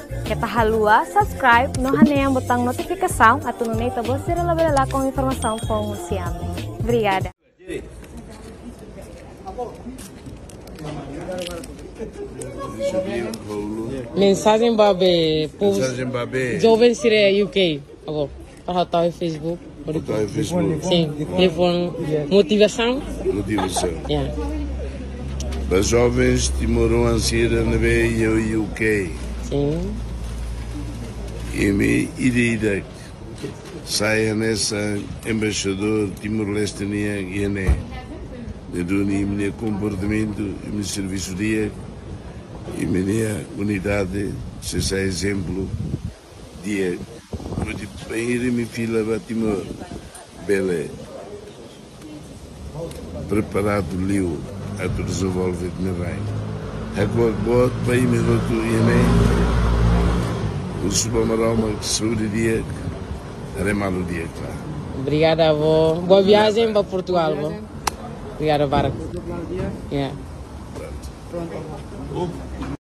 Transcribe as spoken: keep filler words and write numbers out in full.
Keta haluha subscribe no hanehan butaun notifikasaun atu nune'e ita-boot sira labele lakon informasaun foun husi ami. Obrigada. Mensajen ba be povu, mensajen ba be joven sira U K. Agora, para tau Facebook. Tau Facebook. Sin, telefone motivasaun. Motivasaun. Ya. Ba jovens timoroan sira ne'ebé iha U K. Sin. Imi ida-idak sai hanesan embaixadór Timor-Leste nian iha ne'e. Ne'e duni imi-nia komportamentu, imi-nia servisu di'ak, imi-nia unidade, sei sai ezemplu di'ak. Hodi bainhira imi fila ba Timor, bele preparadu liu atu dezenvolve imi-nia rai. Hakuak boot ba imi hotu iha ne'e. Husu ba Maromak saúde di'ak, haree malu di'ak. Obrigada, avó. Boa viagem para Portugal, avó. Obrigada, Barack. Ya.